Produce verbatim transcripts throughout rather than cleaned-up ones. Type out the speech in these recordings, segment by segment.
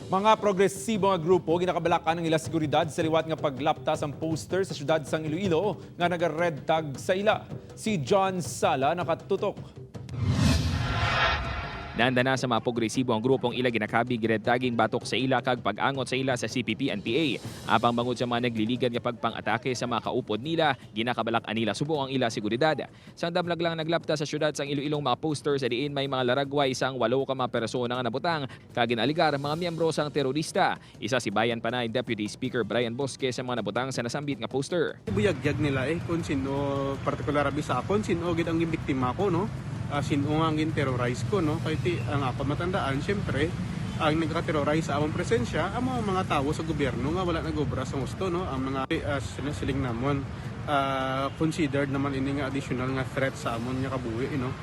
Mga progresibo nga grupo ginakabalak-an ang ila seguridad sa liwat nga paglapta sang poster sa siyudad sang Iloilo nga naga-red tag sa ila. Si John Sala nakatutok. Nanda na sa mga progresibo ang grupong ila ginakabig red tagging batok sa ila kag pag-angot sa ila sa C P P and P A, apang bangod sa mga nagliligan nga pagpang-atake sa mga kaupod nila, ginakabalak-an nila subong ang ila seguridad. Sang damlag lang naglapta sa siyudad sang Iloilong mga poster sa diin may mga laragway sang walo ka mga persona nga nabutang kag gin-alegar mga miyembro sang terorista. Isa si Bayan Panay Deputy Speaker Brian Bosque sa mga nabutang sa nasambit nga poster. Buyagyag nila eh kung sino, partikular abi sa akon, sino gid ang biktima ko, no? Ah, sino nga ang gin-terrorize ko, no? Kay ti, ang akon matandaan, syempre, ang nagka-terrorize sa among presensya, ang mga, mga tawo sa gobyerno nga wala nag-obra sa gusto, no? Ang mga, ah, sino siling namon, ah, considered naman ini nga additional nga threat sa amon nga kabuhi, no?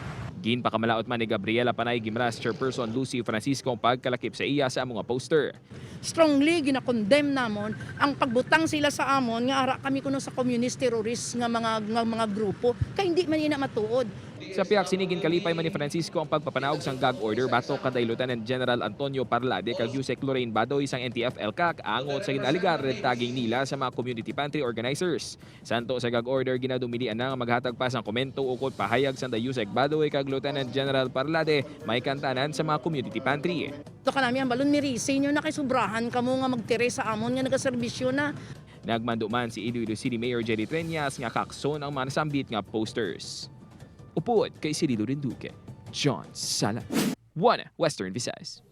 Ginpakamalaot man ni Gabriela Panay Gimras, Chairperson Lucy Francisco, ang pagkalakip sa iya sa amo nga poster. Strongly ginakondem namon ang pagbutang sila sa amon nga ara kami kuno sa communist terrorist nga mga nga mga grupo, kay hindi man ina matuod. Sa pihak sini, ginkalipay man ni Francisco ang pagpapanaog sang gag order batok kanday Lieutenant General Antonio Parlade kag USEC Lorraine Badoy sang N T F-ELCAC angot sa gin-alegar red tagging nila sa mga community pantry organizers. Santo sa gag order, ginadumilian na nga maghatag pa sang komento ukon pahayag sang USEC Badoy kag Lieutenant General Parlade may kantanan sa mga community pantry. Ito ka namin ang balon, mirisi nyo na kay sobrahan kamo nga magtire sa amon nga nagaserbisyo na. Nagmando man si Iloilo City Mayor Jerry Treñas nga kakson ang mga nasambit nga posters. Upod kay Cirilo Rinduque, John Sala, One Western Visayas.